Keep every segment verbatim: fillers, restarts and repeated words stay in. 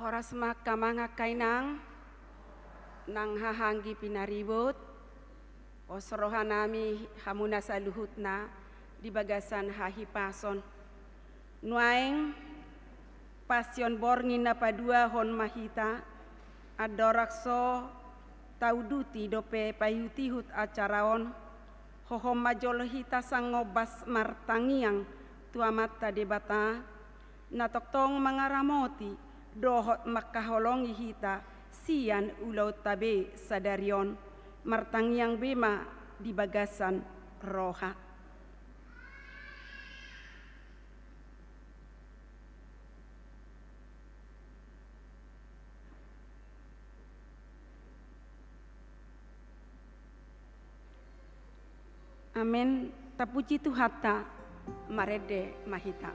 Horas ma hamu angka inang nang haha anggi pinaribot. Pos rohanami hamuna saluhutna di bagasan hahipason. Nuaeng, Pasion borngin na paduahon ma hita, andorang so tauduti dope paihutihut acara on, hohom ma jolo hita sangombas martangiang tu Amanta Debata, na tongtong mangaramoti dohot mangkaholongi hita sian ulaonta be sadari on. Martangiang be ma di bagasan roha. Amen. Tapuji Tuhanta, marende ma hita.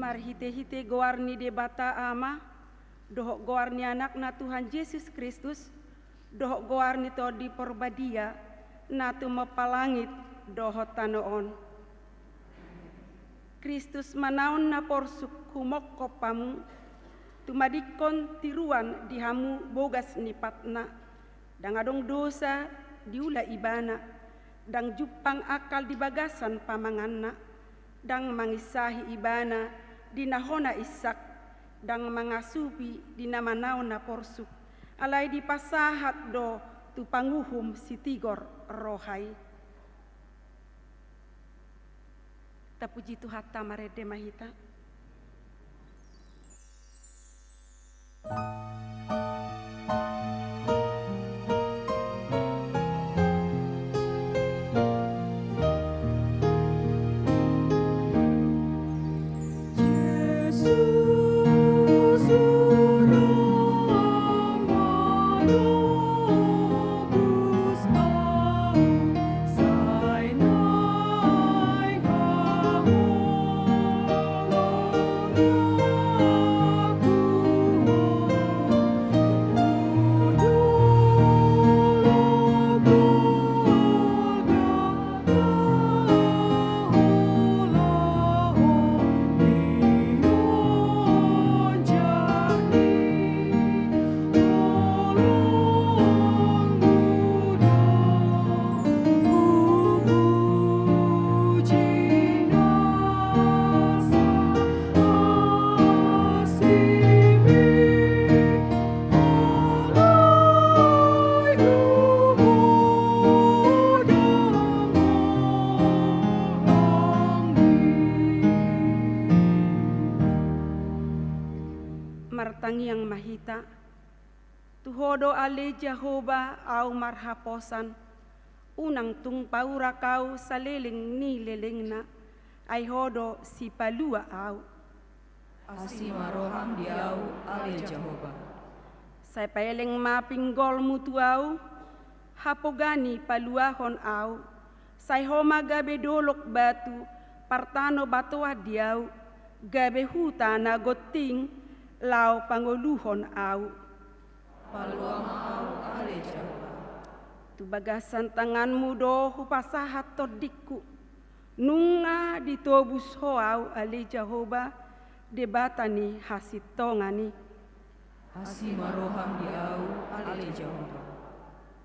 Marhitehite goar ni Debata Ama, dohot goar ni Anakna Tuhan Jesus Kristus, dohot goar ni Tondi Parbadia, na tumompa langit dohot tano on. Kristus manaon na porsuk humongkop hamu, Tumadingkon tiruan di hamu bogas ni patna, ndang adong dosa diula ibana, ndang jumpang angkal di bagasan pamanganna, ndang manginsahi ibana di na hona insak, ndang mangasupi di na manaon na porsuk, alai dipasahat do tu panguhum sitigor roha i. Tapuji Tuhanta, marende ma hita. Martangiang ma hita. Tu Ho do ale Jahowa ahu marhaposan, unang tung paurak ahu saleleng ni lelengna, ai Ho do sipalua ahu. Asi ma roham di ahu ale Jahowa. Sai paeleng ma pinggolmu tu ahu, hapoga ni paluahon ahu. Sai Ho ma gabe dolok batu partanobatoan di ahu, gabe huta na gonting laho pangoluhon ahu. Palua ma ahu ale Jahowa. Tu bagasan tanganmu do hupasahat tondingku. Nunga ditobus Ho ahu ale Jahowa, Debata ni hasintongan i. Asi ma roham di ahu ale Jahowa.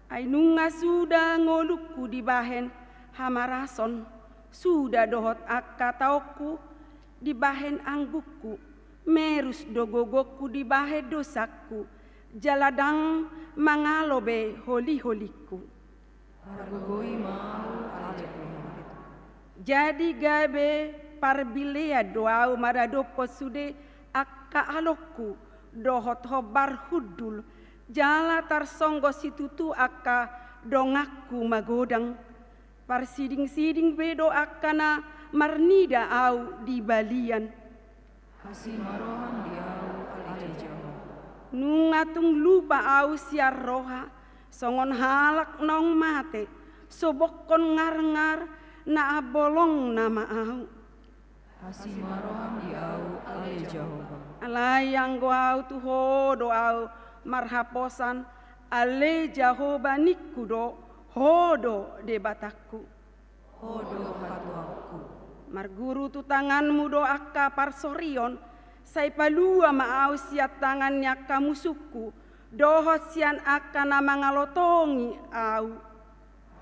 Ai nunga suda ngolungku dibahen hamarason, suda dohot angka taonku dibahen anggukku, merus do gogongku dibahen dosangku, jala ndang mangalo be holiholingku. Pargogoi ma ahu ale Tuhan. Jadi gabe parbilean do ahu maradophon sude angka alongku dohot hombar hundul, jala tarsonggot situtu angka donganku magodang. Parsidingsiding be do angka na marnida ahu di balian. Asi ma roham di ahu ale Jahowa. Nunga tung lupa ahu sian roha, songon halak naung mate, sobokkon ngarngar na ambolongna ma ahu. Asi ma roham di ahu ale Jahowa. Alai anggo ahu tu Ho do ahu marhaposan, ale Jahowa ningku do, Ho do Debatangku. Ho do hatuaonku. Marguru tu tanganmu do angka parsorion, sai palua ma ahu sian tangan ni angka musungku, dohot sian angka na mangalotongi ahu.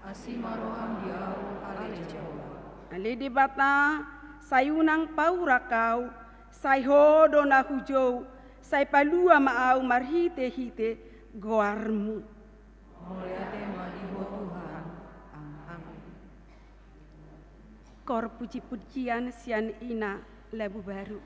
Asi ma roham di ahu ale Jahowa. Ale Debata, sai unang paurak ahu, sai Ho do na hujou, sai palua ma ahu marhitehite goarmu. Mauliate ma di Ho Tuhan. Amen. Koor pujipujian sian Ina Labu Baru.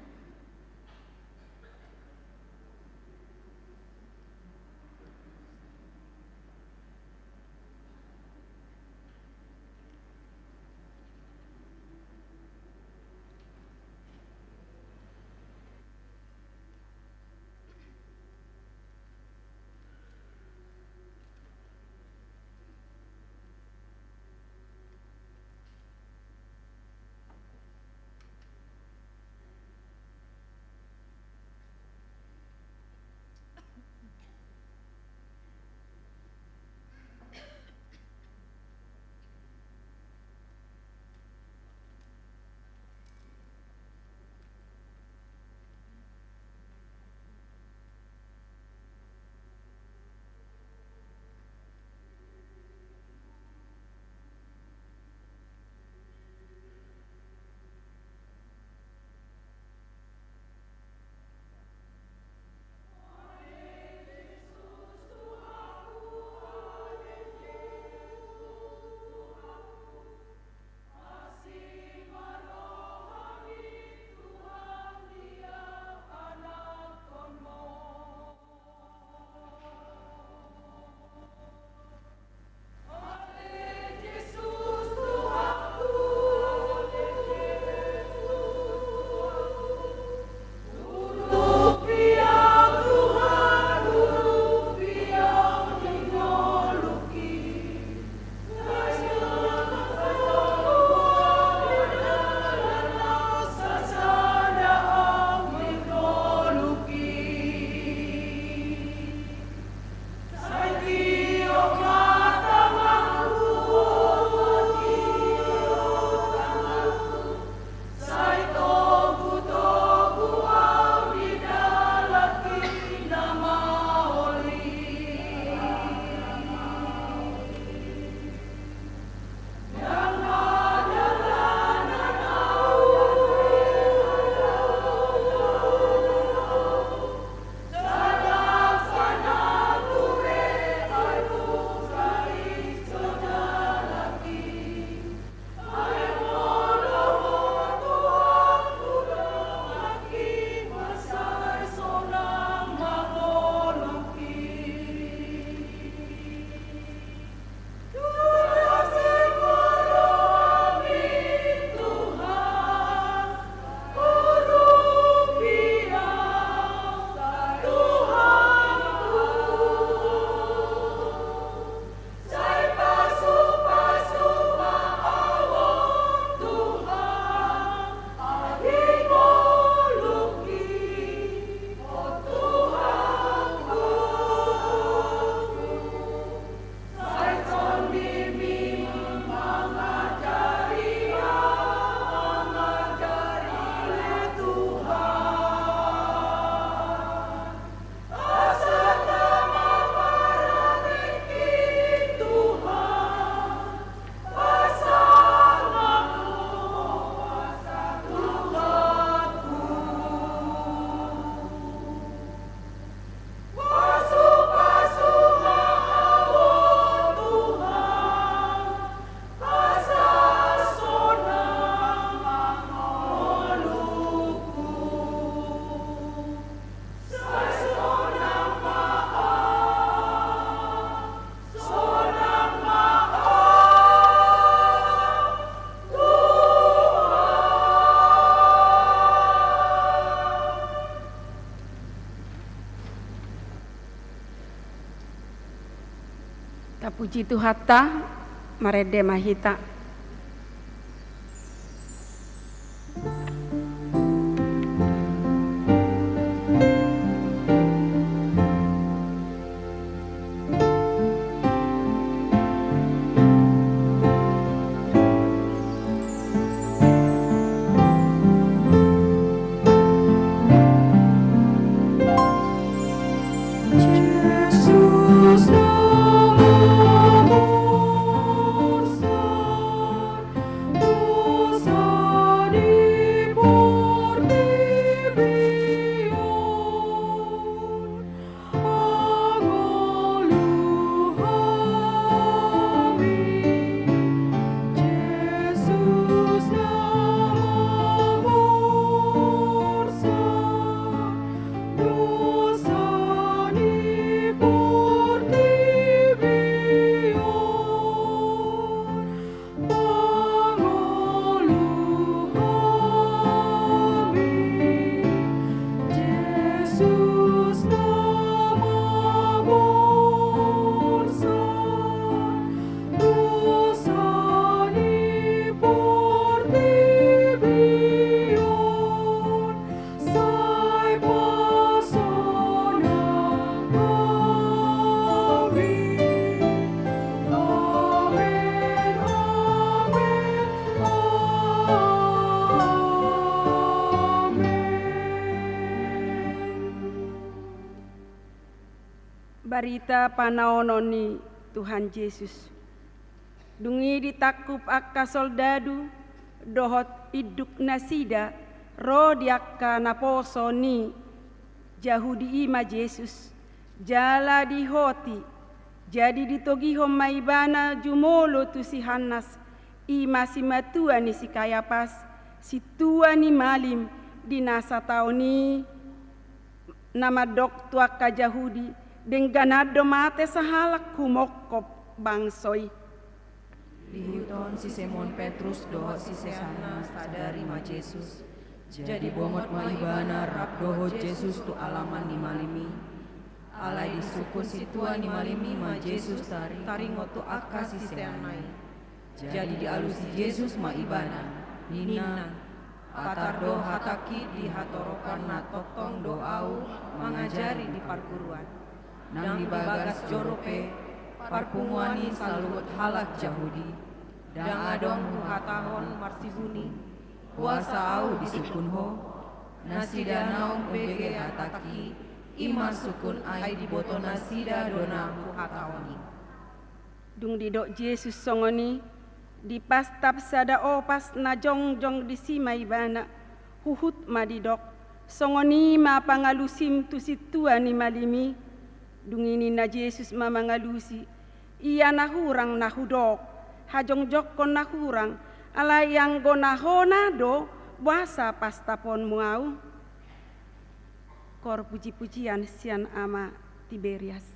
Puji Tuhanta, marende ma hita. Barita panaonon ni Tuhan Jesus. Dung i ditangkup angka soldadu dohot induk nasida ro di angka naposo ni Jahudi i ma Jesus, jala dihoti. Jadi ditogihon ma ibana jumolo tu si Hannas, i ma simatua ni si Kayapas, sintua ni malim di na sataon i, na mandok tu angka Jahudi, dengganan do mate sahalak humongkop bangso i. Diihuthon si Simon Petrus dohot siseanna sadari ma Jesus. Jadi bongot ma ibana rap dohot Jesus tu alaman ni malim i. Alai disungkun sintua ni malim i ma Jesus taringot tu angka siseanna i. Jadi dialusi Jesus ma ibana, ninna, patar do hatangki di hatoropon na tongtong do ahu mangajari di parguruan. Nang di bagas joro pe, parpunguan ni saluhut halak Jahudi, ndang adong huhatahon marsibuni, boasa ahu disungkun ho? Nasida naung umbege hatangki, i ma sungkun ai diboto nasida do na huhatahon i. Dung didok Jesus songon i, dipastap sada opas na jongjong disi ma ibana, huhut ma didok, songon i ma pangalusim tu sintua ni malim i. Dung i ninna Jesus ma mangalusi, ia na hurang na hudok, hajongjongkon na hurang, alai anggo na hona do, boasa pastaponmu ahu? Kor puji-pujian sian Ama Tiberias.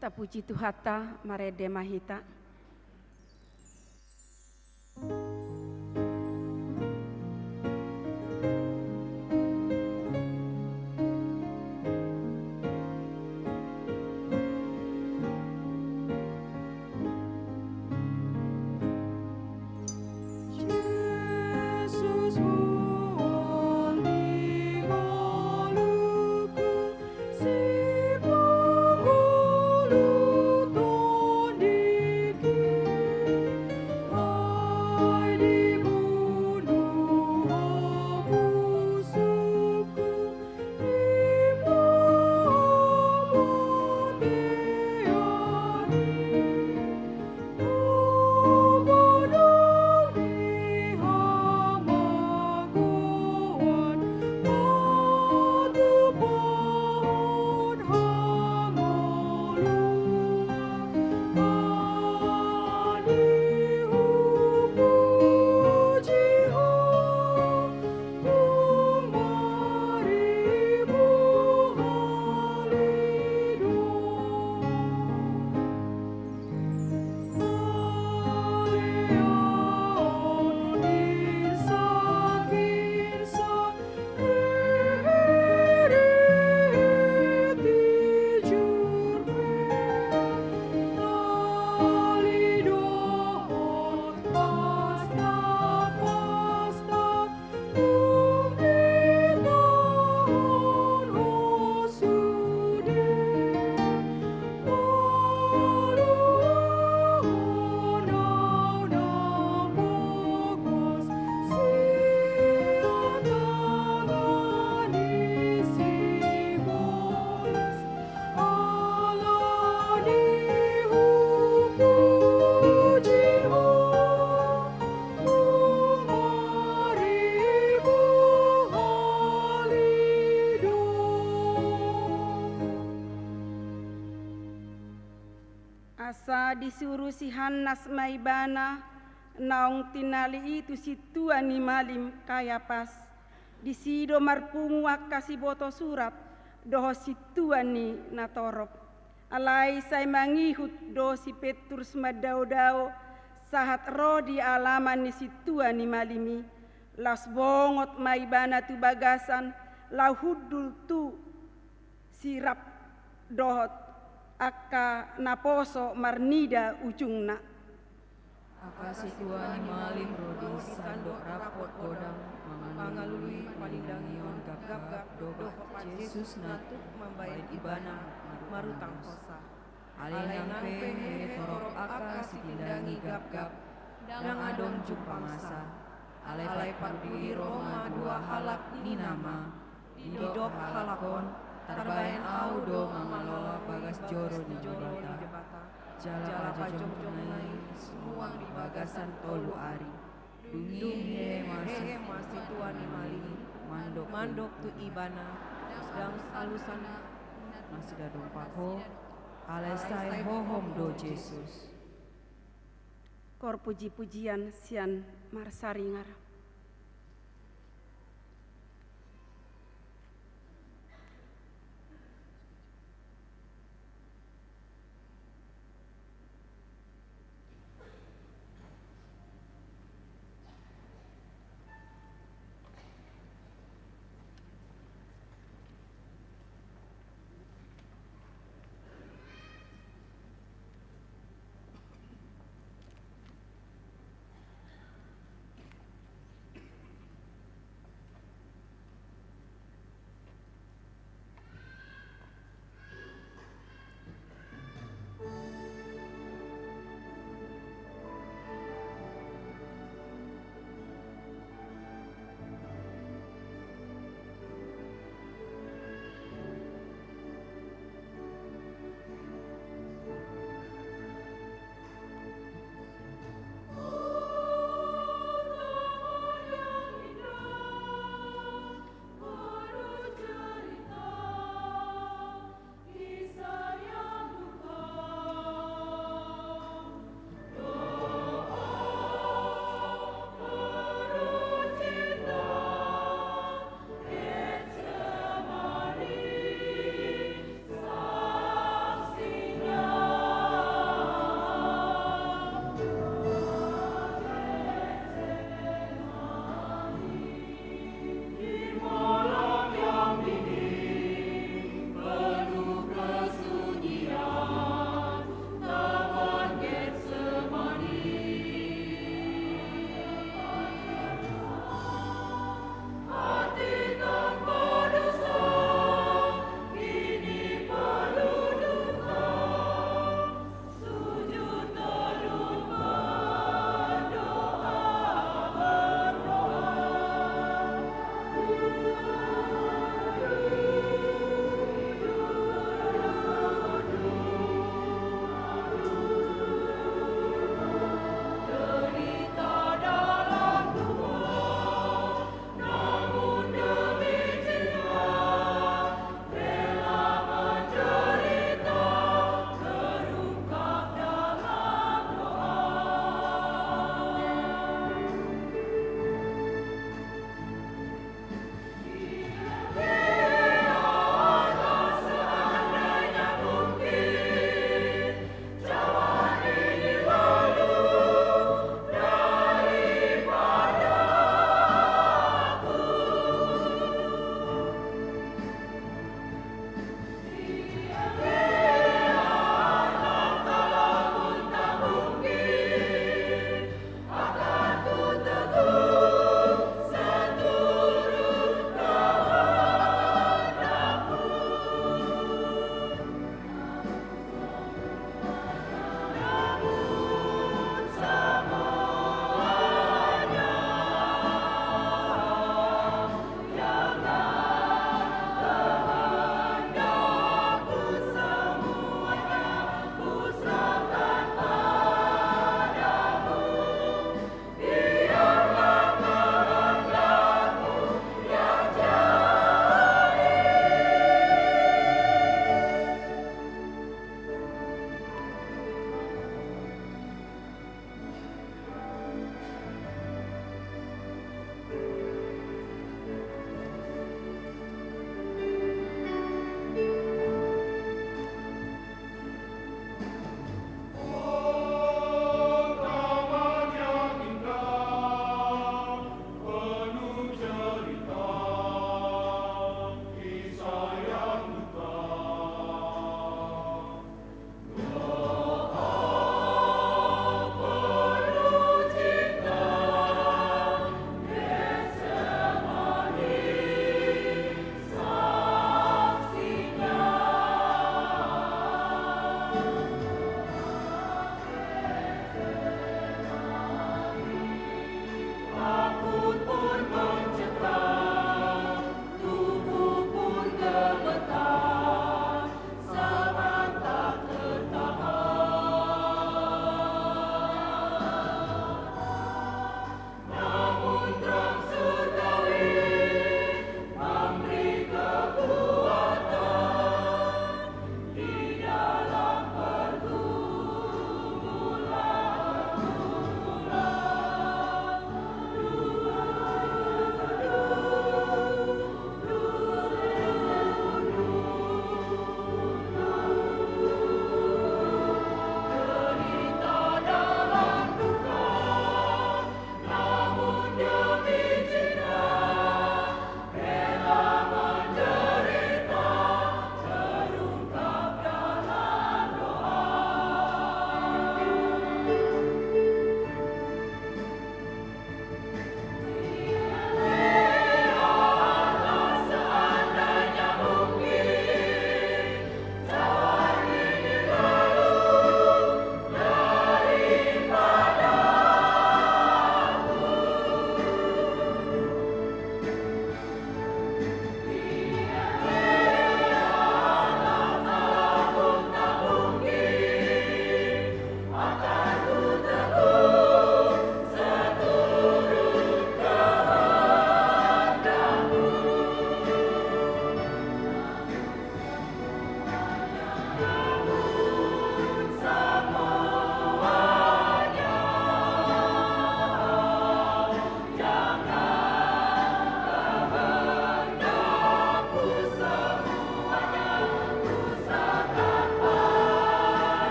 Tapuji Tuhanta, marende ma hita. Asa disuru si Hannas ma ibana naung tinali i tu sintua ni malim Kayapas. Disi do marpungu angka siboto surat dohot sintua ni natorop. Alai sai mangihut do si Petrus mandaodao sahat ro di alaman ni sintua ni malim i. Laos bongot ma ibana tu bagasan laho hundul tu sirap dohot angka naposo marnida ujungna. Angka sintua ni malim ro di sandok rapot godang mangalului panindangion gapgap dohot Jesus na tuk mambahen ibana marutang hosa. Alai nang pe hehe torop angka sitindangi gapgap, ndang adong jumpa masa. Alai parduli ro ma dua halak ninna ma, didok halak on, tarbahen ahu do mangalola bagas joro ni Debata. Jala pajojomna i sumuang di bagasan tolu ari. Dung i hehe ma sintua ni malim i mandok tu ibana, ndang alusan na sidadompak ho, alai sai hohom do Jesus. Hor pujipujian sian marsaringar.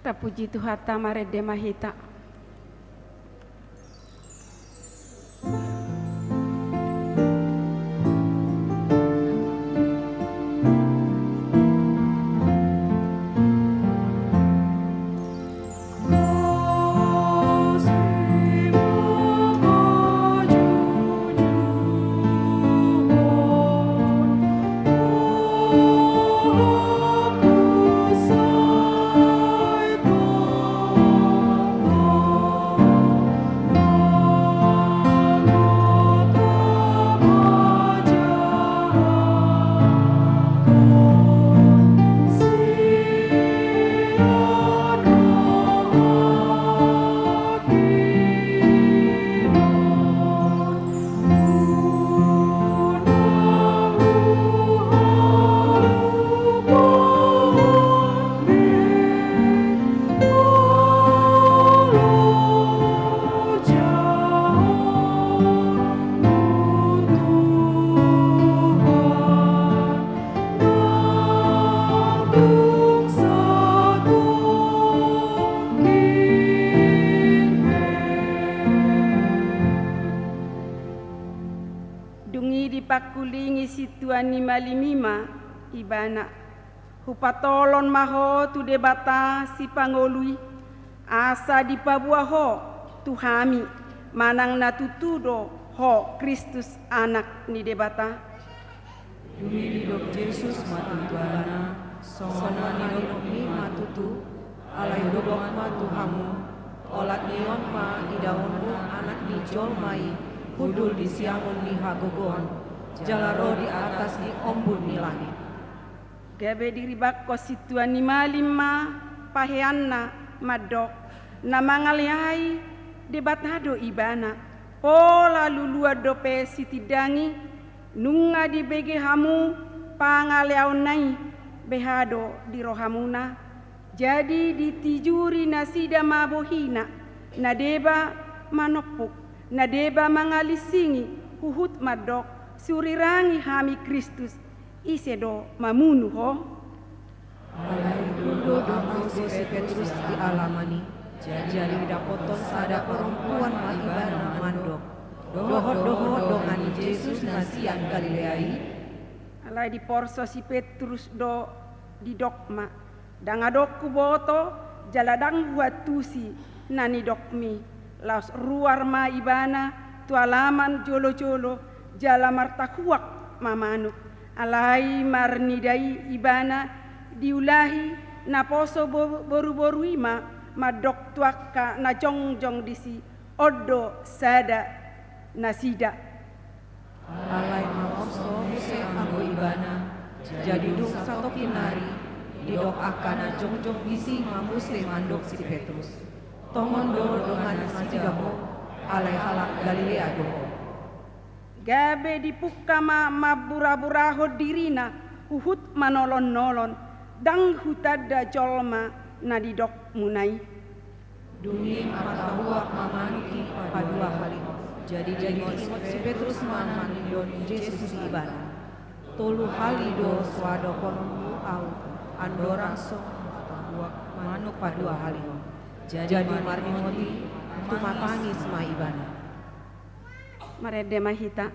Tapuji Tuhanta, marende ma hita. Dung i dipangkulingi sintua ni malim i ma ibana: Hupatolon ma ho tu Debata Sipangolu i, asa dipaboa ho tu hami manang na tutu do ho Kristus, Anak ni Debata. Dung i didok Jesus ma tu ibana: Songon na nidokmi ma tutu, alai hudok ma tu hamu, olat ni on ma idaonmu Anak ni jolma i hundul di siamun ni hagogoon, jala ro di atas ni ombun ni langit. Gabe diribanghon sintua ni malim ma paheanna mandok: Na mangaleai Debata do ibana, pola luluan dope sitindang i. Nunga dibege hamu pangaleaonna i, beha do di rohamuna? Jadi ditijuri nasida ma bohina, na deba manompuk, na deba mangalinsingi, huhut mandok: Surirangi hami Kristus, ise do mamunu ho? Alai hundul do dongani si Petrus di alaman i. Jadi didapothon sada parompuan ma ibana mandok: Dohot do ho dongan ni Jesus na sian Galilea i? Alai diporso si Petrus do, didok ma: Ndang adong huboto, jala ndang huantusi na nidokmi. Laos ruar ma ibana tu alaman jolojolo, jala martahuak ma manuk. Alai marnida i ibana diulahi naposo bo-, boruboru i ma mandok tu angka na jongjong disi: On do sada nasida. Alai maoso muse anggo ibana. Jadi dung satongkin nari, didok angka na jongjong disi ma muse mandok si Petrus: Tongon do dongan nasida ho, alai halak Galilea do ho. Gabe dipungka ma mamburaburahon dirina, huhut manolonolon: Ndang hutanda jolma na nidokmuna i. Dung i martahuak ma manuk i paduahali. Jadi diingot si Petrus ma na nidok ni Jesus tu ibana: Tolu hali do so adophononmu ahu andorang so martahuak manuk paduahali. Jadi marningot i, tumatangis ma ibana. Marende ma hita.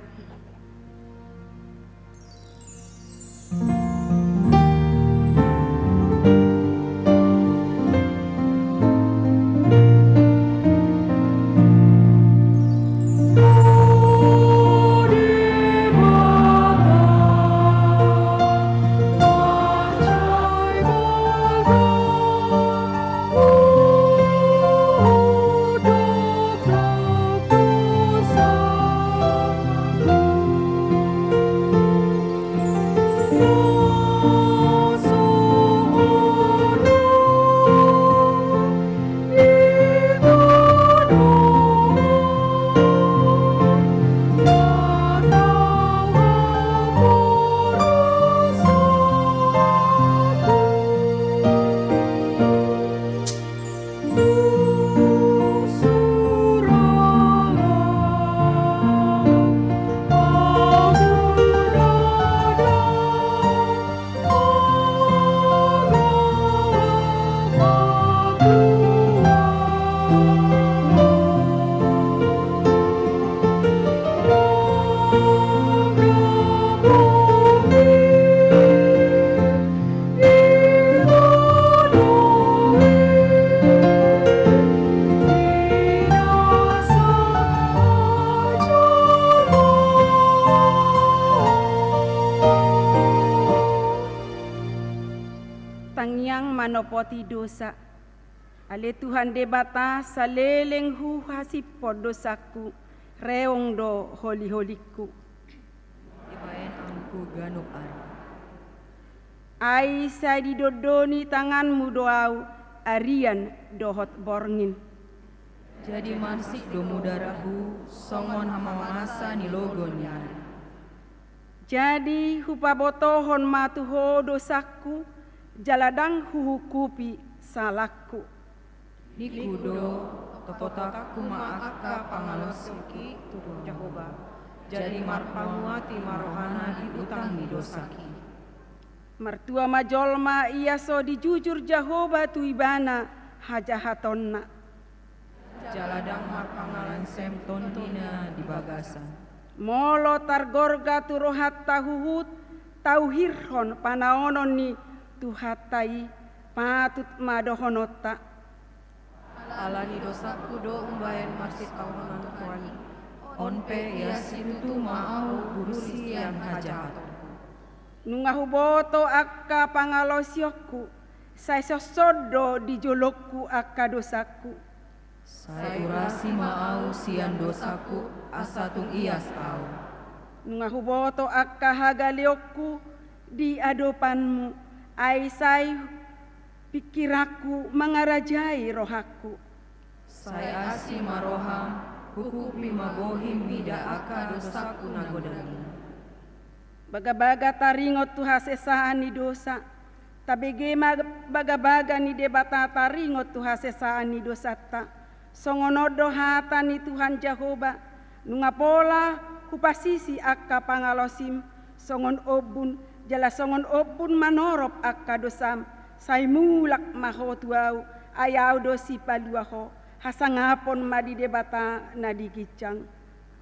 Tangiang manopoti dosa. Ale Tuhan Debata, saleleng huhasiphon dosangku, reong do holiholingku. Dibaen angku ganup ari. Ai sai didondoni tanganmu do ahu, arian dohot borngin. Jadi mansik do mudarhu songon hamamasa ni logo ni ari. Jadi hupabotohon ma tu ho dosangku, jala ndang huhungkupi salangku. Ningku do, totapku ma angka pangalaosionki tu Jahowa, jadi marpanguati ma rohana di utang ni dosangki. Martua ma jolma ia so dijujur Jahowa tu ibana hajahatonna. Jala ndang marpangalansem tondina di bagasan. Molo targorga tu rohanta huhut tauhirhon panaonon ni Tuhanta i, patut ma dohononta. Ala ni dosangku do umbaen marsitaonon Tuhan i. On pe ias situtu ma ahu hudusi sian hajahatonku. Nunga huboto angka pangalaosionku, sai songon do di jolongku angka dosangku. Sai urasi ma ahu sian dosangku, asa tung ias ahu. Nunga huboto angka hagaleonku di adopanmu, ai sai pingkiranku mangarajai rohangku. Sai asi ma roham, hungkupi ma bohim mida angka dosangku na godang i. Bagabaga taringot tu hasesaan ni dosa, tabege ma bagabaga ni Debata taringot tu hasesaan ni dosanta. Songon on do hata ni Tuhan Jahowa, nunga pola hupasisi angka pangalaosim songon ombun, jala songon ombun manorop angka dosam, sai mulak ma ho tu ahu, ai ahu do sipalua ho, hasangapon ma di Debata na di ginjang.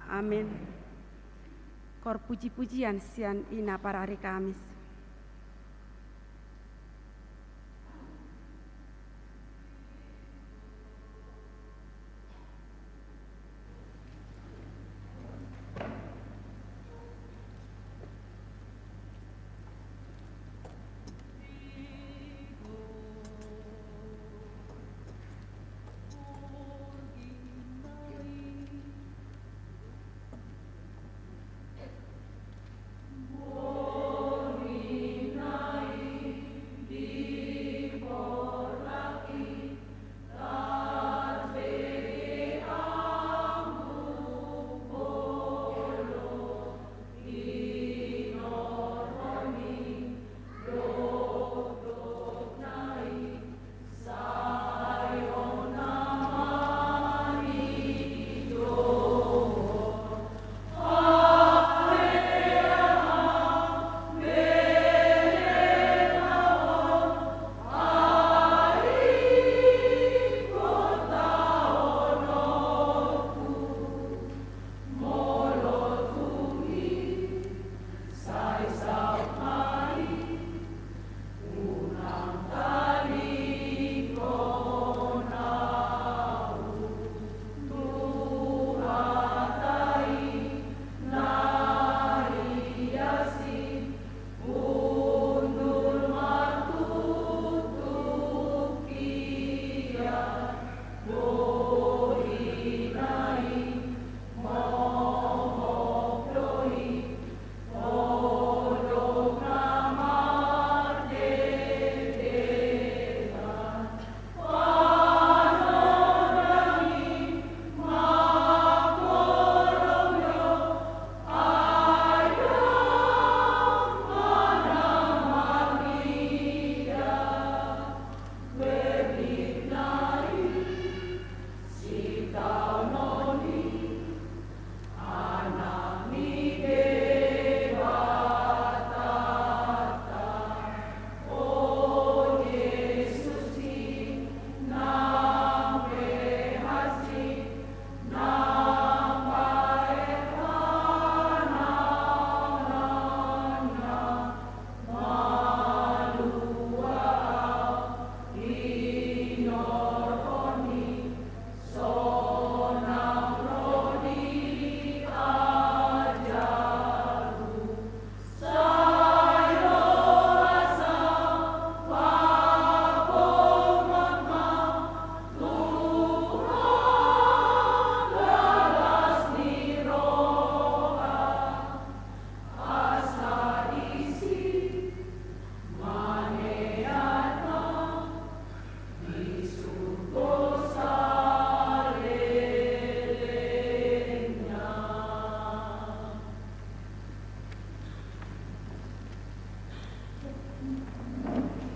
Amen. Kor pujipujian sian ina parari Kamis.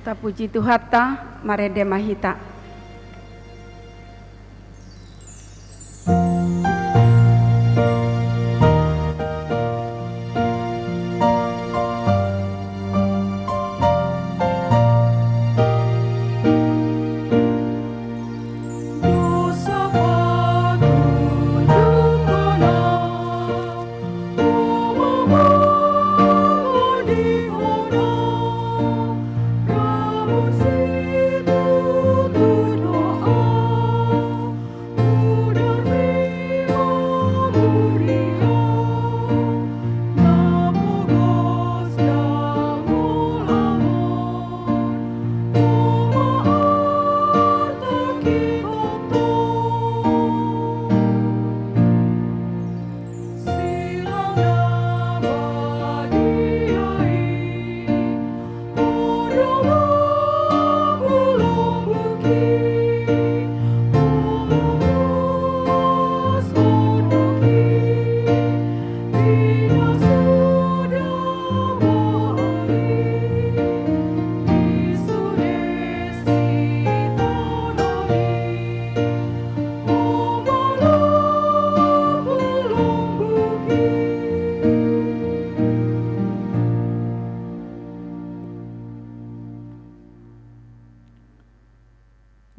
Tapuji Tuhanta, marende ma hita.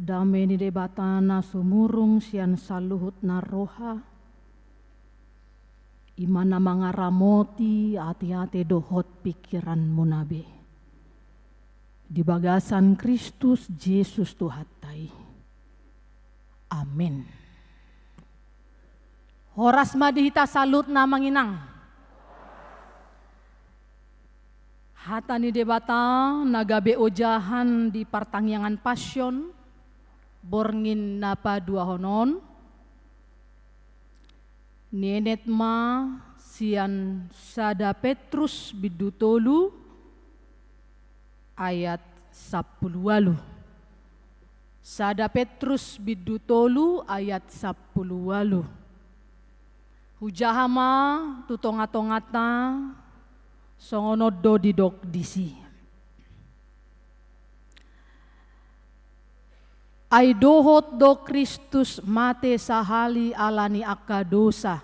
Dame ni Debata na sumurung sian saluhut na roha, i ma na mangaramoti ateate dohot pingkiranmuna be. Di bagasan Kristus Jesus Tuhanta i. Amen. Horas ma di hita saluhutna, Amang Inang. Hata ni Debata na gabe ojahan di partangiangan Pasion, borngin na paduahon on, nienet ma sian sada Petrus bindu tolu ayat sampulu ualu. Sada Petrus bindu tolu ayat sampulu ualu. Hujaha ma tu tongatonganta, songon on do didok disi. Ai dohot do Kristus mate sahali ala ni angka dosa,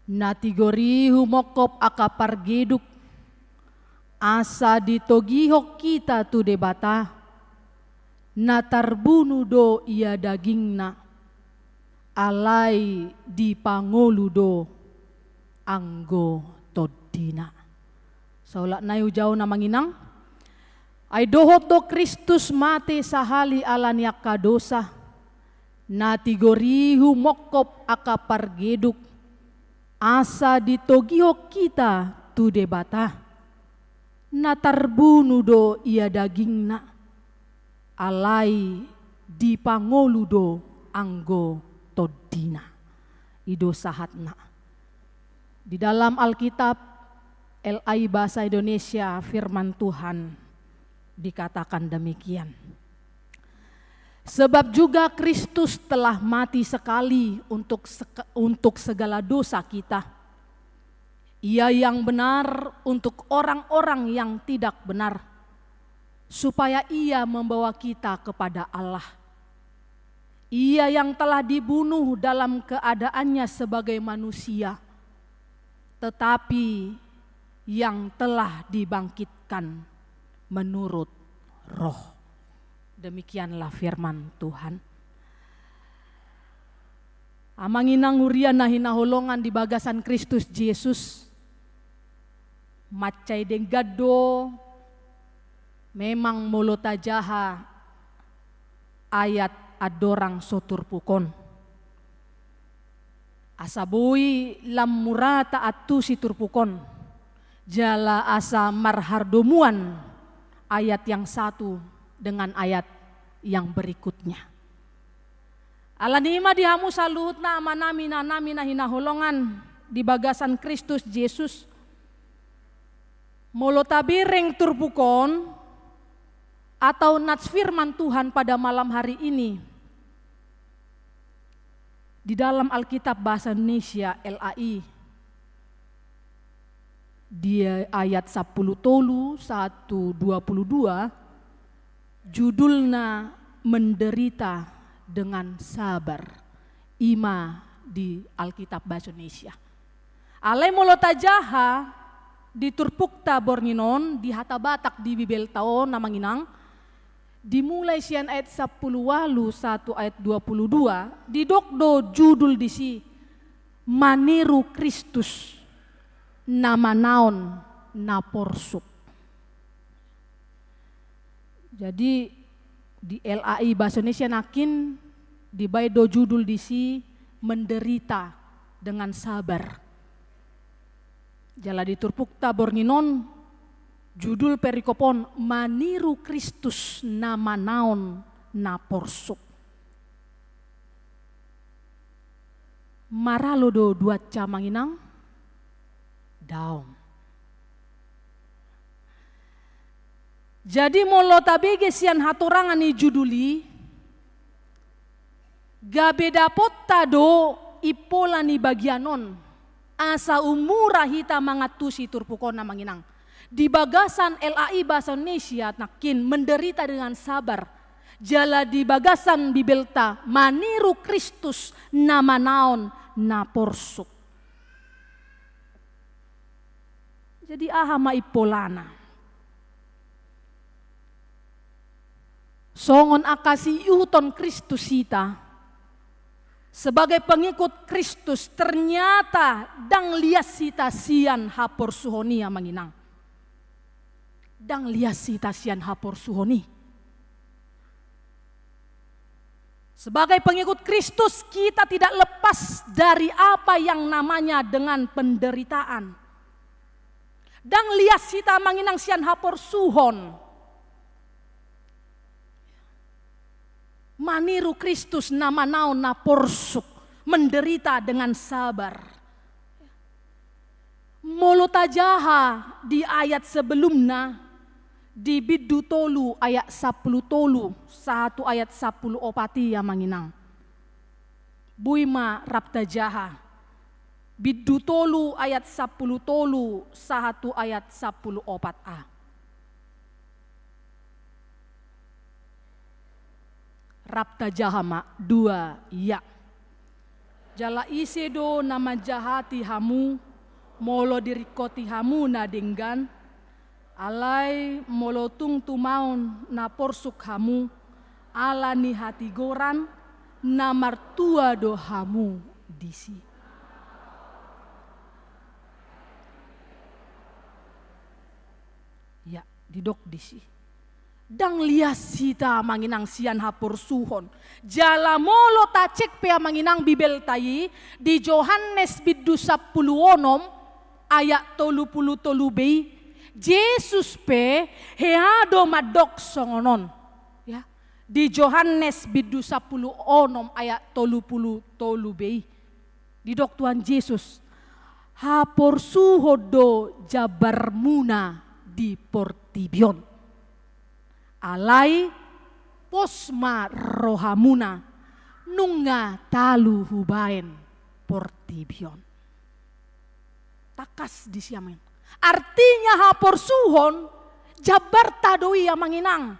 na tigor i humongkop angka pargeduk, asa ditogihon hita tu Debata, na tarbunu do ia dagingna, alai dipangolu do anggo tondina. Saulak nai hujaha on, Amang Inang. Ai dohot do Kristus mate sahali ala ni angka dosa, na tigor i humongkop angka pargeduk, asa ditogihon hita tu Debata, na tarbunu do ia dagingna, alai dipangolu do anggo tondina. I do sahatna. Di dalam Alkitab L A I bahasa Indonesia, firman Tuhan dikatakan demikian. Sebab juga Kristus telah mati sekali untuk sek-, untuk segala dosa kita. Ia yang benar untuk orang-orang yang tidak benar, supaya ia membawa kita kepada Allah. Ia yang telah dibunuh dalam keadaannya sebagai manusia, tetapi yang telah dibangkitkan menurut roh. Demikianlah firman Tuhan. Amang inang huria na hinaholongan di bagasan Kristus Jesus, mansai denggan do memang molo tajaha ayat andorang so turpuk on. Asa boi lam mura taantusi turpuk on, jala asa marhardomuan ayat yang satu dengan ayat yang berikutnya. Ala ni i ma di hamu saluhutna amanami, inanami na hinaholongan di bagasan Kristus Jesus, molo tabereng turpuk on atau nats firman Tuhan pada malam hari ini, di dalam Alkitab Bahasa Indonesia, L A I, Di ayat sampulu tolu sahat tu dua pulu dua, judulna Menderita dengan Sabar, i ma di Alkitab bahasa Indonesia. Alai molo tajaha di turpukta borngin on, di hata Batak di Bibelta on, amang inang, dimulai sian ayat sampulu ualu sahat tu ayat dua pulu dua, didok do judul disi, Maniru Kristus na manaon na porsuk. Jadi, di L A I bahasa Indonesia nangkin dibaen do judul disi, Menderita dengan Sabar. Jala di turpukta borngin on, judul perikop on, Maniru Kristus na manaon na porsuk. Maralo do duansa, amang inang? Daong. Jadi molo tabege sian hatorangan ni judul i, gabe dapotta do impola ni bagian on, asa ummura hita mangantusi turpuk on, amang inang. Di bagasan L A I bahasa Indonesia nangkin, Menderita dengan Sabar. Jala di bagasan Bibelta, Maniru Kristus na manaon na porsuk. Jadi aha ma impolana? Songon angka siihuthon Kristus hita, sebagai pengikut Kristus, ternyata ndang lias hita sian haporsuhon i, amang inang. Ndang lias hita sian haporsuhon i. Sebagai pengikut Kristus, kita tidak lepas dari apa yang namanya dengan penderitaan. Ndang lias hita, amang inang, sian haporsuhon. Maniru Kristus na manaon na porsuk, menderita dengan sabar. Molo tajaha di ayat sebelumna, di bindu tolu ayat sampulu tolu sahat tu ayat sampulu opat i, amang inang. Boi ma rap tajaha. Bindu tolu ayat sampulu tolu sahat tu ayat sampulu opat a. Rap tajaha ma, dua, ya. Jala ise do na manjahati hamu, molo diringkoti hamu na denggan? Alai molo tung tumaon na porsuk hamu, ala ni hatigoran, na martua do hamu disi. Ya, didok disi. Ndang lias hita, amang inang, sian haporsuhon. Jala molo tacek pe, amang inang, Bibelta i, di Johannes bindu sampulu onom ayat tolu pulu tolu b i, Jesus pe hea do mandok songon on. Ya. Di Johannes bindu sampulu onom ayat tolu pulu tolu b i. Didok Tuhan Jesus, haporsuhon do jambarmuna di portibi on. Alai pos ma rohamuna, nunga talu hubaen portibi on. Tangkas disi, amang inang. Artinya haporsuhon jambarta do i, amang inang.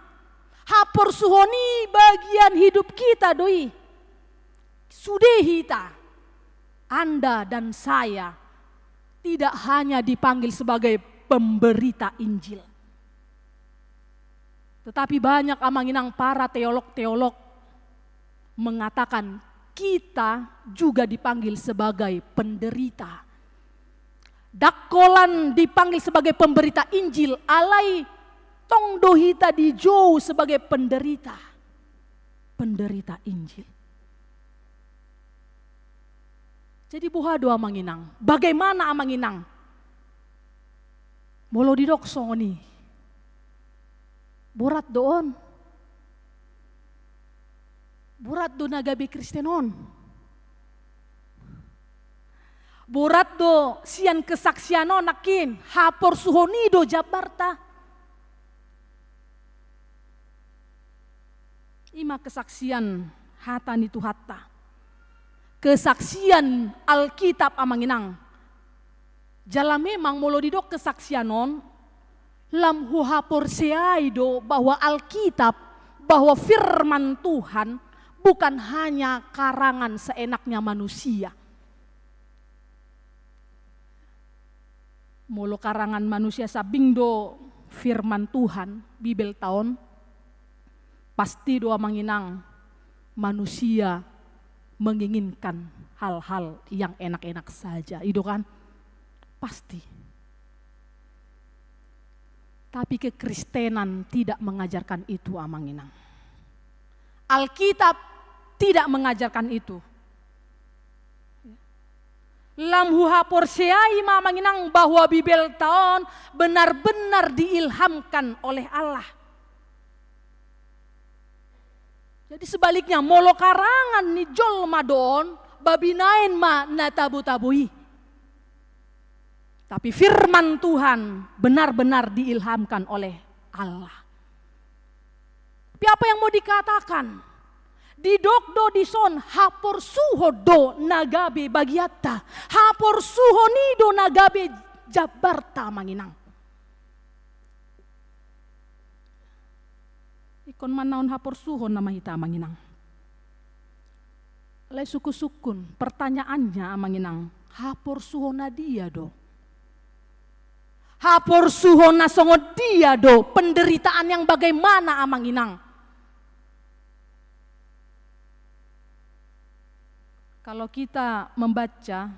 Haporsuhon i bagian hidup kita do i. Sude hita, Anda dan saya, tidak hanya dipanggil sebagai pemberita Injil. Tetapi banyak, amang inang, para teolog-teolog mengatakan kita juga dipanggil sebagai penderita. Ndang holan dipanggil sebagai pemberita Injil, alai tong do hita dijou sebagai penderita. Penderita Injil. Jadi boha do, amang inang? Bagaimana, amang inang? Molo didok songon i, borat do on. Borat do na gabe Kristen on. Borat do sian kesaksian on nangkin, haporsuhon i do jambarta. I ma kesaksian hata ni Tuhanta. Kesaksian Alkitab, amang inang. Jala memang molo didok kesaksian on, lam huhaporseai do bahwa Alkitab, bahwa firman Tuhan bukan hanya karangan seenaknya manusia. Molo karangan manusia sambing do firman Tuhan, Bibelta on, pasti do amang inang manusia menginginkan hal-hal yang enak-enak saja. I do kan? Pasti. Tapi kekristenan tidak mengajarkan itu, amang inang. Alkitab tidak mengajarkan itu. Lam huhaporseai ma, amang inang, bahwa Bibelta on benar-benar diilhamkan oleh Allah. Jadi sebaliknya, molo karangan ni jolma do on, ba binaen ma na tabo-tabo i. Tapi firman Tuhan benar-benar diilhamkan oleh Allah. Tapi apa yang mau dikatakan? Didok do dison, haporsuhon do na gabe bagianta. Haporsuhon i do na gabe jambarta, amang inang. Ingkon manaon haporsuhon nama hita, amang inang. Alai sungkun-sungkun, pertanyaannya, amang inang, haporsuhon na dia do? Haporsuhon na songon dia do? Penderitaan yang bagaimana, amang inang? Kalau kita membaca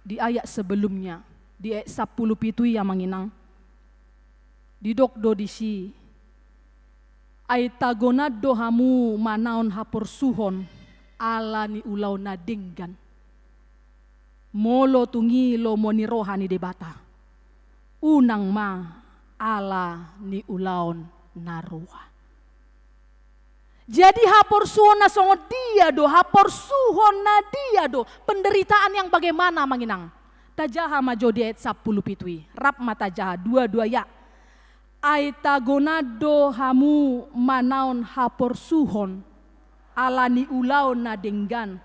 di ayat sebelumnya, di ayat sampulu pitu i, amang inang, didok do disi, ai tagonan do hamu manaon haporsuhon ala ni ulaon na denggan. Molo tung i lomo ni roha ni Debata, unang ma ala ni ulaon na roa. Jadi haporsuhon na songon dia do, haporsuhon na dia do, penderitaan yang bagaimana, amang inang? Tajaha ma jo di ayat sampulu pitu i, rap ma tajaha, dua-dua ya. Ai tagonan do hamu manaon haporsuhon ala ni ulaon na denggan.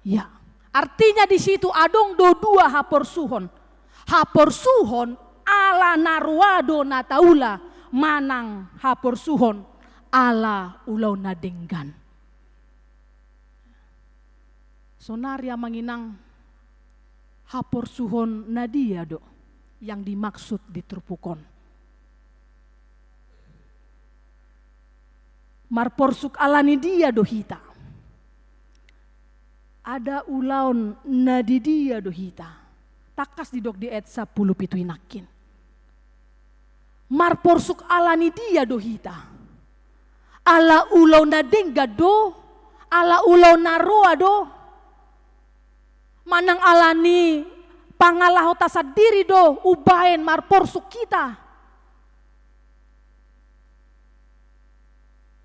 Ya, artinya di situ adong do dua haporsuhon. Haporsuhon ala na roa do na taula, manang haporsuhon ala ulaon na denggan. Sonari, amang inang, haporsuhon na dia do yang dimaksud di turpuk on? Marporsuk ala ni dia do hita? Ada ulaon na di dia do hita? Tangkas didok di ayat sampulu pitu i nangkin. Marporsuk ala ni dia do hita? Ala ulaon na denggan do? Ala ulaon na roa do? Manang ala ni pangalahonta sandiri do umbaen marporsuk hita?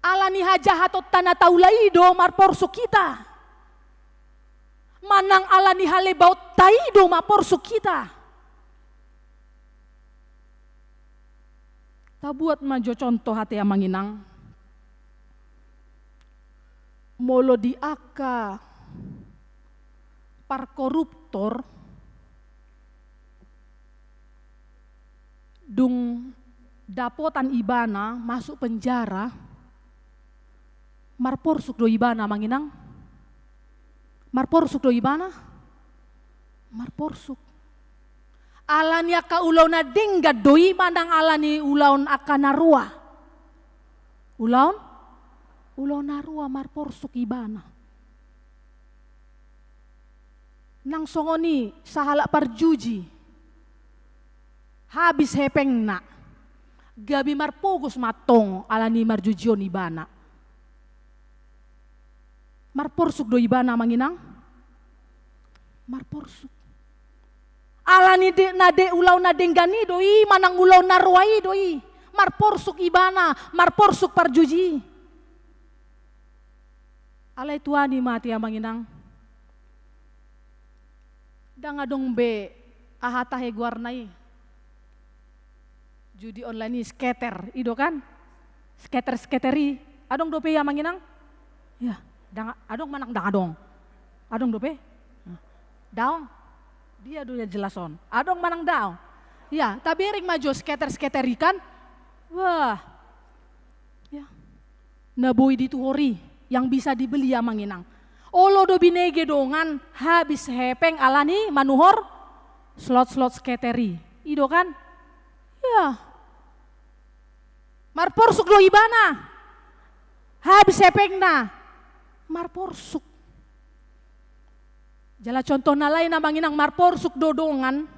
Ala ni hajahatonta na taula i do marporsuk hita? Manang ala ni halebaonta i do marporsuk hita? Tabuat ma jo contoh ate, amang inang. Molo di angka parkoruptor, dung dapotan ibana masuk penjara, marporsuk do ibana, amang inang? Marporsuk do ibana? Marporsuk. Ala ni angka ulaon na denggan do i manang ala ni ulaon angka na roa? Ulaon? Ulaon na roa, marporsuk ibana. Nang songon i sahalak parjuji, habis hepengna, gabe marpogos ma antong ala ni marjujion ibana. Marporsuk do ibana, amang inang? Marporsuk. Ala ni de-, na de-, ulaon na denggan i do i manang ulaon na roa i do i, marporsuk ibana, marporsuk parjuji i. Alai tuani ma ate, amang inang. Ndang adong be, aha tahe goarna i, judi online i, scatter i do kan? Scatter-scatter i. Adong dope i, amang inang? Ya, ndang adong manang ndang adong? Adong dope? Daong. Dia do na jelas on. Adong manang daong? Ya, tabereng ma jo scatter-scatter i kan. Wah. Ya. Na boi dituhori, yang bisa dibeli, amang inang. Olo do binege dongan habis hepeng alani manuhor slot-slot scatter i. I do kan? Ya. Marporsuk do ibana. Habis hepengna. Marporsuk. Jala contoh na lain, amang inang, marporsuk do dongan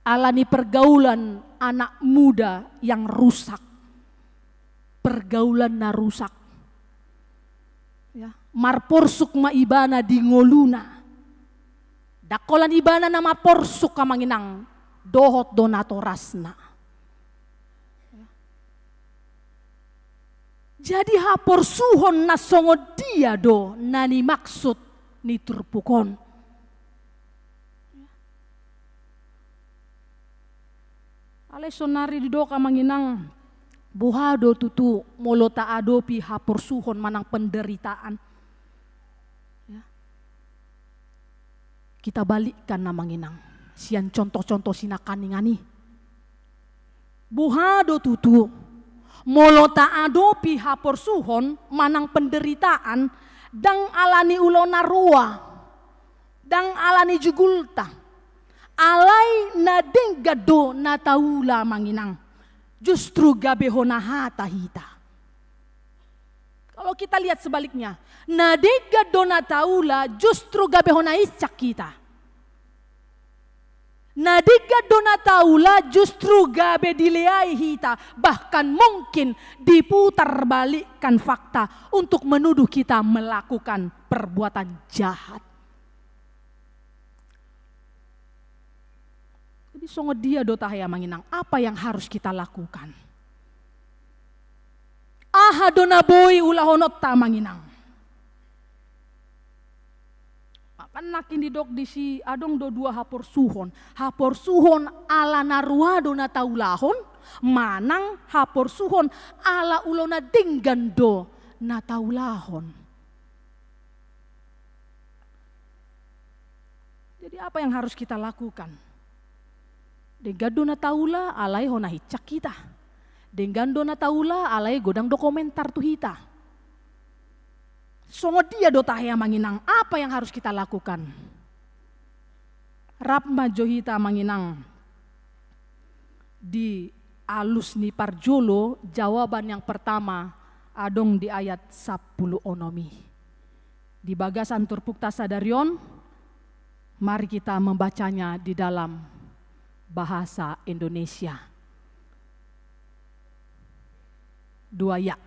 alani pergaulan anak muda yang rusak. Pergaulan na rusak. Ya, marporsuk ma ibana di ngoluna. Ndang holan ibana na marporsuk, amang inang, dohot do natorasna. Jadi haporsuhon na songon dia do na nimaksud ni turpuk on? Alai saonari didok, amang inang, boha do tutu molo taadopi haporsuhon manang penderitaan? Ya. Kita balikkan, amang inang, sian contoh-contoh sinangkaningan i. Boha do tutu molo taadopi haporsuhon manang penderitaan, ndang alani ulaon na roa, ndang alani jugulta, alai na denggan do na taula, amang inang, justru gabe hona hata hita. Kalau kita lihat sebaliknya, na denggan do na taula justru gabe hona hincak hita. Na denggan do na taula justru gabe dileai hita, bahkan mungkin diputarbalikkan fakta untuk menuduh kita melakukan perbuatan jahat. Jadi songon dia do tahe, amang inang, apa yang harus kita lakukan? Aha do na boi ulahononta, amang inang? Maka nangkin didok disi, adong do dua haporsuhon. Haporsuhon ala na roa do na taulahon, manang haporsuhon ala ulaon na denggan do na taulahon. Jadi apa yang harus kita lakukan? Denggan do na taula alai hona hincak hita. Denggan do na taula alai godang do komentar tu hita. Songon dia do tahe, amang inang, apa yang harus kita lakukan? Rap ma jo hita, amang inang, di alus ni parjolo, jawaban yang pertama adong di ayat sampulu onom i. Di bagasan turpukta sadari on, mari kita membacanya di dalam bahasa Indonesia. Dua ya.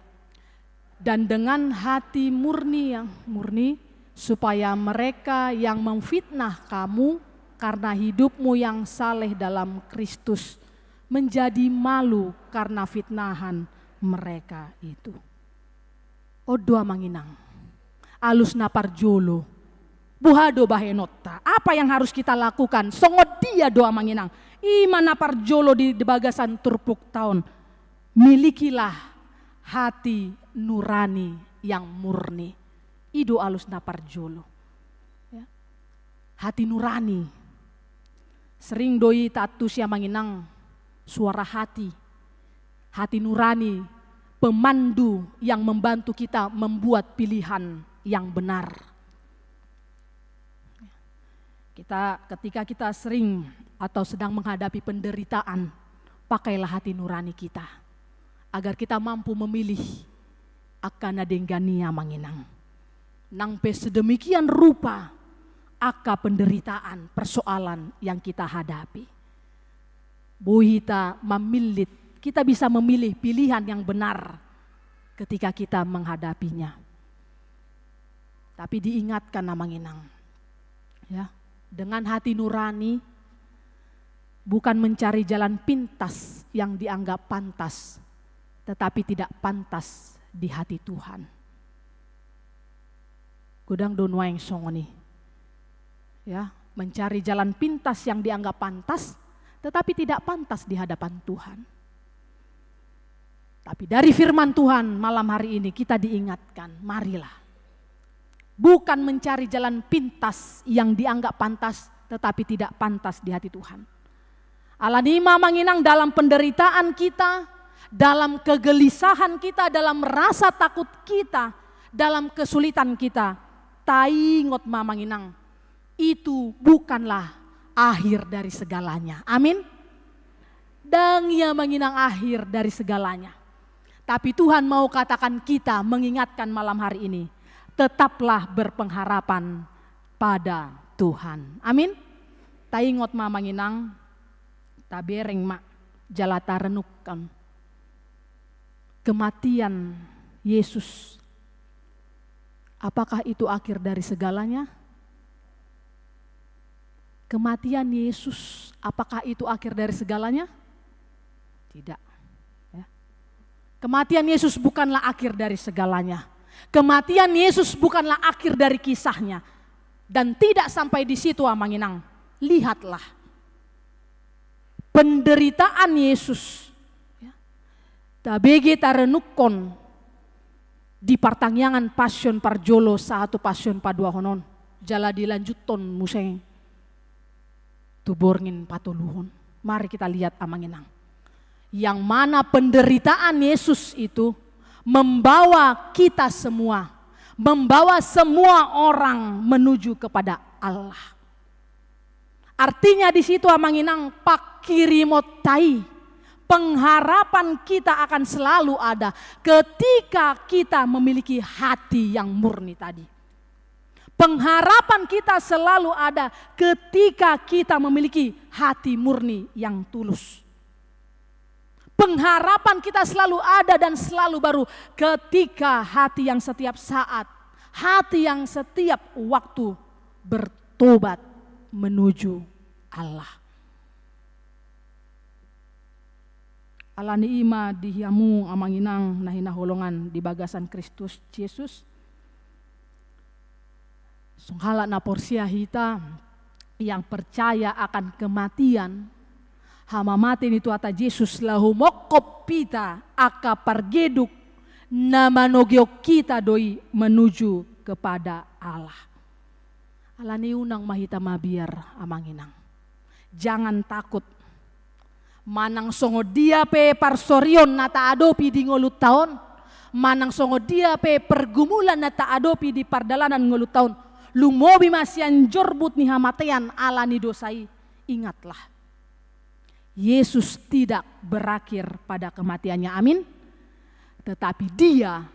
Dan dengan hati murni, yang murni, supaya mereka yang memfitnah kamu karena hidupmu yang saleh dalam Kristus menjadi malu karena fitnahan mereka itu. On do, amang inang, alus na parjolo. Boha do bahenonta? Apa yang harus kita lakukan? Songon dia do, amang inang? I ma na parjolo di, di bagasan turpukta on. Milikilah hati nurani yang murni. I do alus na parjolo. Ya. Hati nurani. Sering do i taantusi, amang inang, suara hati. Hati nurani, pemandu yang membantu kita membuat pilihan yang benar. Kita, ketika kita sering atau sedang menghadapi penderitaan, pakailah hati nurani kita, agar kita mampu memilih angka na denggan i, amang inang. Nang pe sedemikian rupa angka penderitaan, persoalan yang kita hadapi, boi hita mamillit, kita bisa memilih pilihan yang benar ketika kita menghadapinya. Tapi diingatkan, amang inang, ya, dengan hati nurani, bukan mencari jalan pintas yang dianggap pantas, tetapi tidak pantas di hati Tuhan. Godang do nuaeng songon i. Ya, mencari jalan pintas yang dianggap pantas, tetapi tidak pantas di hadapan Tuhan. Tapi dari firman Tuhan malam hari ini kita diingatkan, marilah Bukan mencari jalan pintas yang dianggap pantas, tetapi tidak pantas di hati Tuhan. Alani i ma, Amang Inang, dalam penderitaan kita, dalam kegelisahan kita, dalam rasa takut kita, dalam kesulitan kita, taingot ma, Amang Inang, itu bukanlah akhir dari segalanya. Amin. Ndang ia, Amang Inang, akhir dari segalanya. Tapi Tuhan mau katakan kita, mengingatkan malam hari ini, tetaplah berpengharapan pada Tuhan. Amin. Taingot ma, Amang Inang, tabereng ma jala tarenungkon. Kematian Yesus, apakah itu akhir dari segalanya? Kematian Yesus, apakah itu akhir dari segalanya? Tidak. Ya. Kematian Yesus bukanlah akhir dari segalanya. Kematian Yesus bukanlah akhir dari kisahnya. Dan tidak sampai di situ, Amang Inang. Lihatlah. Penderitaan Yesus. Ya. Tabege tarenungkon di partangiangan Pasion parjolo sahat tu Pasion paduahon on. Jala dilanjuthon muse tu borngin patoluhon. Mari kita lihat, Amang Inang. Yang mana penderitaan Yesus itu membawa kita semua, membawa semua orang menuju kepada Allah. Artinya di situ, Amang Inang, panghirimon ta i, pengharapan kita akan selalu ada ketika kita memiliki hati yang murni tadi. Pengharapan kita selalu ada ketika kita memiliki hati murni yang tulus. Pengharapan kita selalu ada dan selalu baru ketika hati yang setiap saat, hati yang setiap waktu bertobat menuju Allah. Alani i ma di hamu, Amang Inang na hinaholongan di bagasan Kristus Jesus, songon halak na porsea hita yang percaya akan kematian, hamamate ni Tuhanta Jesus laho mongkop hita angka pargeduk na manogihon hita do i menuju kepada Allah. Alani i unang ma hita mabiar, Amang Inang. Jangan takut. Manang songon dia pe parsorion na taadopi di ngolunta on, manang songon dia pe pergumulan na taadopi di pardalanan ngolunta on, lumobi ma sian jorbut ni hamatean ala ni dosa i, ingatlah, Yesus tidak berakhir pada kematiannya, amin. Tetapi Dia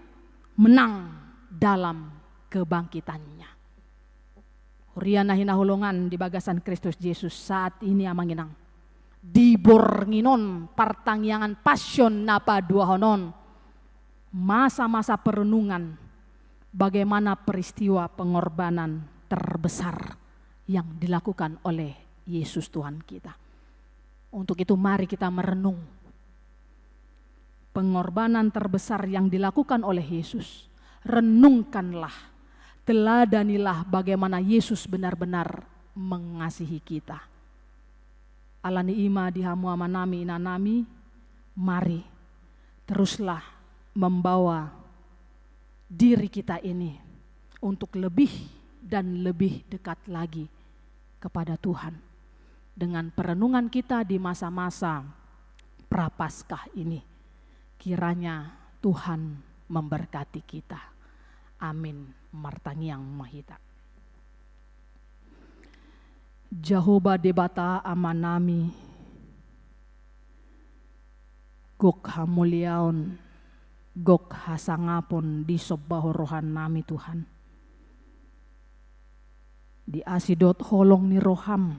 menang dalam kebangkitannya. Huria na hinaholongan di bagasan Kristus Jesus, saat ini, Amang Inang, di borngin on, partangiangan Pasion na paduahon on, masa-masa perenungan bagaimana peristiwa pengorbanan terbesar yang dilakukan oleh Yesus Tuhan kita. Untuk itu, mari kita merenung pengorbanan terbesar yang dilakukan oleh Yesus. Renungkanlah, teladanilah bagaimana Yesus benar-benar mengasihi kita. Alani i ma di hamu amanami, inanami, mari teruslah membawa diri kita ini untuk lebih dan lebih dekat lagi kepada Tuhan dengan perenungan kita di masa-masa Prapaskah ini. Kiranya Tuhan memberkati kita. Amin. Martangiang ma hita. Jahowa Debata Amanami, gok hamuliaon, gok hasangapon disomba Ho rohanami, Tuhan. Di asi dohot holong ni roham,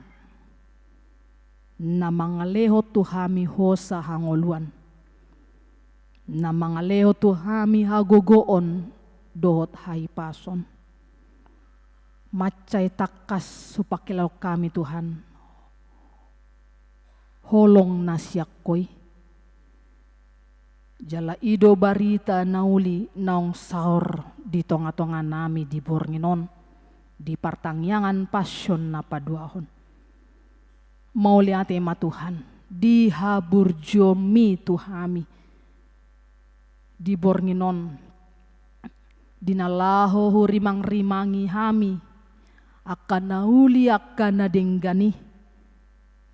na mangalehon tu hami hosa hangoluan, na mangalehon tu hami hagogoon dohot hahipason. Mansai tangkas hupangkilala hami, Tuhan, holong na sian Ho i. Jala i do barita na uli naung saor di tonga-tonganami di borngin on, di partangiangan Pasion na paduahon. Mauliate ma, Tuhan, di haburjuonmi tu hami di borngin on. Di na laho hurimangrimangi hami angka na uli angka na denggan i,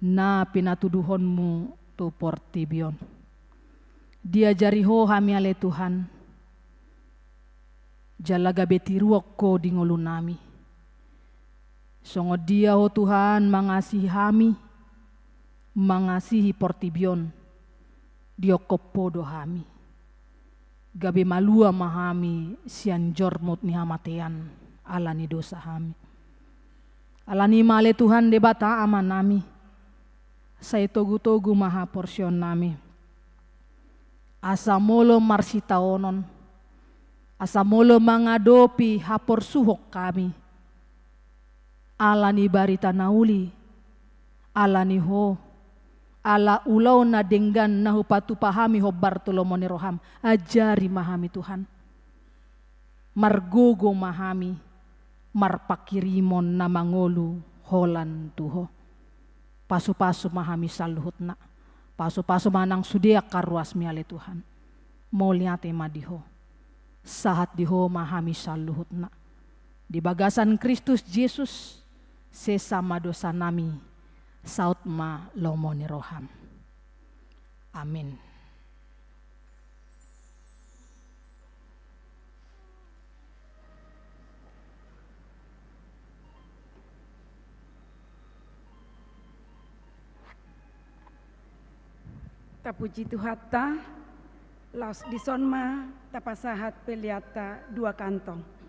na pinatuduhonmu tu portibi on. Diajari ho hami ale Tuhan, jala gabe tiruan ho di ngolunami. Songon dia ho Tuhan mangasihi hami, mangasihi portibi on, diokkop ho do hami. Gabe malua ma hami sian jormut ni hamatean ala ni dosa hami. Alani i ma ale Tuhan Debata Amanami, sai togutogu ma haporseaonnami, asa molo marsitaonon, asa molo mangadopi haporsuhon hami, ala ni barita na uli, ala ni ho, ala ulaon na denggan na hupatupa hami hombar tu lomo ni roham, ajari ma hami Tuhan. Margogo ma hami marpanghirimon na mangolu holan tu ho. Pasupasu ma hami saluhutna. Pasupasu ma nang sude angka ruasmi ale Tuhan. Mauliate ma di ho. Sahat di ho ma hami saluhutna. Di bagasan Kristus Jesus, sesa ma dosanami, saut ma lomo ni roham. Amin. Tapuji Tuhanta, laos dison ma tapasahat peleanta dua kantong.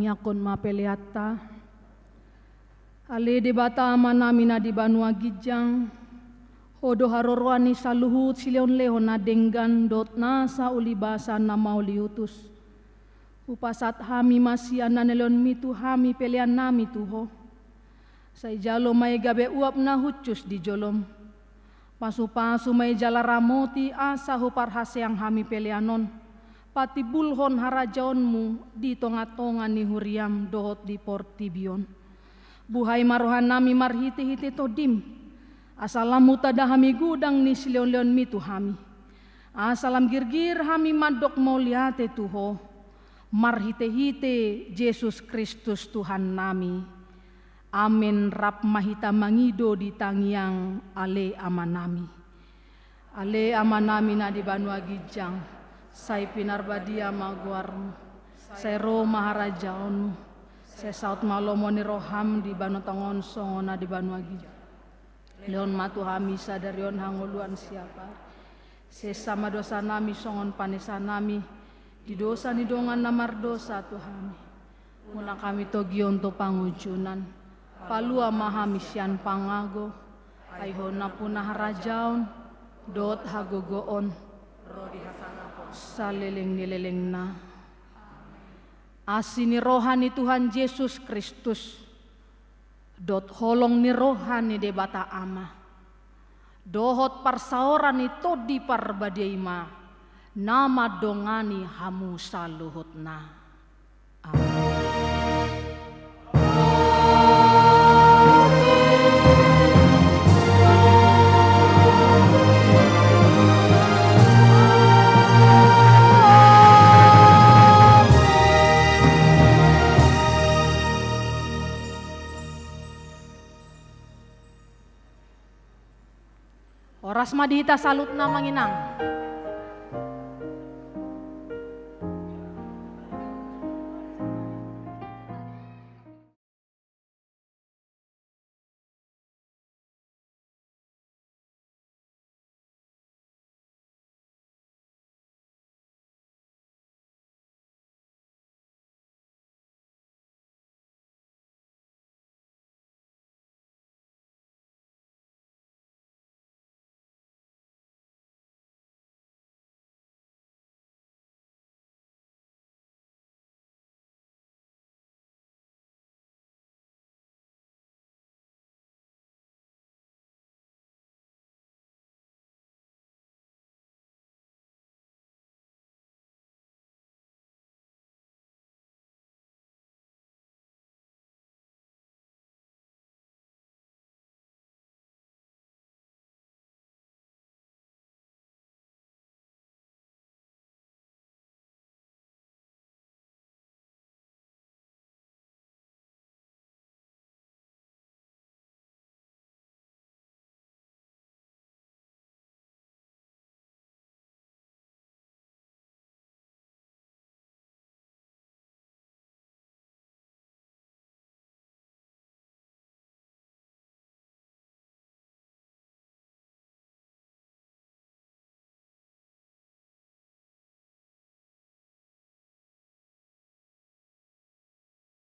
Tangiangkon ma peleanta. Ale Debata Amanami na di banua ginjang, Ho do haroroan ni saluhut silehonlehon na denggan dohot nasa ulibasa na mauliutus. Hupasahat hami ma sian na nilehonmi tu hami peleannami tu Ho. Sai jalo ma i gabe uap na hushus di jolom. Pasupasu ma i jala ramoti asa huparhaseang hami pelean on patimbulhon harajaonmu di tongatonga ni huriam dohot di portibi on. Buhai ma rohanami marhitehite Tondim, asa lam hutanda hami godang ni silehonlehonmi tu hami. Asa lam girgir hami mandok mauliate tu Ho marhitehite Jesus Kristus Tuhannami. Amen. Rap ma hita mangido di tangiang. Ale Amanami. Ale Amanami na di banua ginjang, sai pinarbadia ma goarmu, sai ro ma harajaonmu, sai saut ma lomo ni roham di banua tonga on songon na di banua ginjang. Lehon ma tu hami sadari on hangoluan siapari. Sesa ma dosanami songon panesanami di dosa ni dongan na mardosa tu hami. Unang hami togihon tu pangunjunan. Palua ma hami sian pangago. Ai Ho nampuna harajaon dohot hagogoon ro di hasangapon saleleng ni lelengna. Asi ni roha ni Tuhan Jesus Kristus dohot holong ni roha ni Debata Ama dohot parsaoran ni Tondi Parbadia i ma na mandongani hamu saluhutna. Amen. Horas ma di hita saluhutna, Amang Inang.